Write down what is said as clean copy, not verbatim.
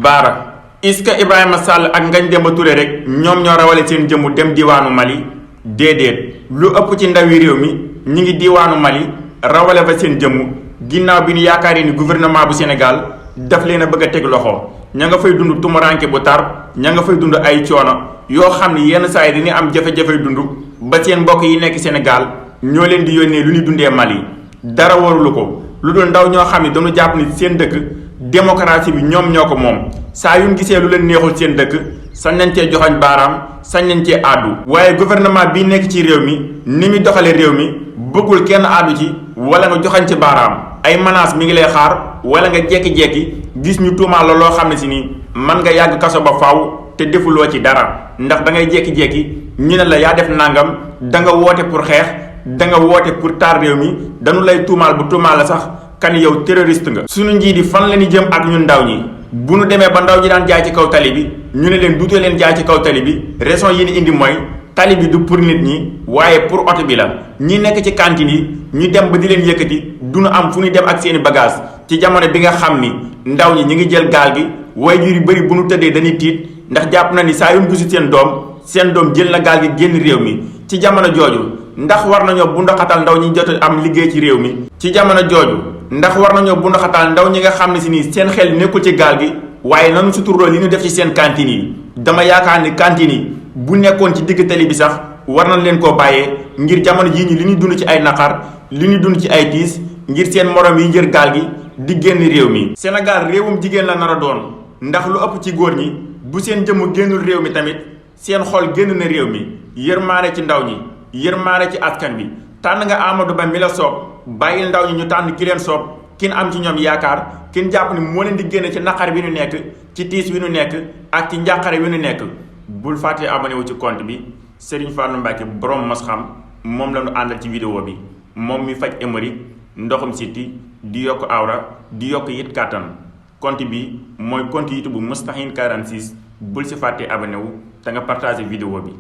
Baara est-ce que Ibrahima Sall ak Ngagne Demba Touré rek ñoom ñoo rawale seen jëmm dem diwaanu Mali déedéet lu ëpp ci ndawi réew mi ñi ngi diwaanu Mali rawale fa seen jëmm ginnaaw bi ñu yaakaaree ni gouvernement bu Sénégal daf leen a bëgg a teg loxo ña nga fay dund tumuranke bu tar ña nga fay dund ay coono yoo xam ni yenn saa yi dañuy am jafe-jafe dund ba seen mbokk yi nekk Sénégal ñoo leen di yónnee lu ñu dundee Mali dara warulu ko lu dul ndaw ñoo xam ne dañu jàpp ni seen dëkk démocratie bi ñoom ñoo ko moom saa yu ñu gisee lu leen neexul seen dëkk sañ nañ cee joxoñ baaraam sañ nañ cee àddu waaye gouvernement bi nekk ci réew mi ni muy doxalee réew mi bëggul kenn àddu ci wala nga joxañ ci baaraam ay menaces mi ngi lay xaar wala nga jekki-jekki gis ñu tuumaal la loo xam ne si ni man nga yàgg kaso ba faaw te defuloo ci dara ndax da ngay jekki-jekki ñu ne la yaa def nangam da nga woote pour xeex da nga woote pour taar réew mi dañu lay tuumaal bu tuumaal la sax kan yow terroriste nga. suñu njiit yi fan la ñu jëm ak ñun ndaw ñi bu nu demee ba ndaw ñi daan jaay ci kaw tali bi ñu ne leen duutee leen jaay ci kaw tali bi raison yi ni indi mooy tali bi du pour nit ñi waaye pour oto bi la ñi nekk ci cantine yi ñu dem ba di leen yëkkati du nu am fu ñu dem ak seeni bagage ci jamono bi nga xam ni ndaw ñi ñu ngi jël gaal gi waajur yu bëri bu nu tëddee dañuy tiit ndax jàpp na ni saa yu ñu gisu seen doom jël na gaal gi génn réew mi ci jamono jooju ndax war nañoo bundaxatal ndaw ñi jot am liggéey ci réew mi ci jamono jooju ndax war nañoo bundaxatal ndaw ñi nga xam ne si nii seen xel nekkul ci gaal gi waaye nanu suturloo li ñu def ci seen cantine yi dama yaakaar ni cantine yi bu nekkoon ci digg tali bi sax war nañ leen koo bàyyee ngir jamono jii ñi li ñu dund ci ay naqar li ñu dund ci ay tiis ngir seen morom yi njër gaal gi di génn réew mi. Sénégal réewum jigéen la nar a doon ndax lu ëpp ci góor ñi bu seen jëmm génnul réew mi tamit seen xol génn na réew mi yërmaane ci ndaw ñi yërmaane ci askan bi tànn nga Amadou Ba mi la soob bàyyil ndaw ñi ñu tànn ki leen soob kin am ci ñoom yaakaar kin jàpp ni moo leen di génne ci naqar bi ñu nekk ci tiis wi ñu nekk ak ci njàqare wi ñu nekk. bul fàtte abonné wu ci compte bi Serigne Fallou Mbacké borom mos xam moom la ñu àndal ci vidéo bi moom mi faj hémorroïde ndoxum siti di yokk awra di yokk it kàttan compte bi mooy compte YouTube bu Moustahine 46 bul si fàtte abonné wu te nga partagé vidéo bi.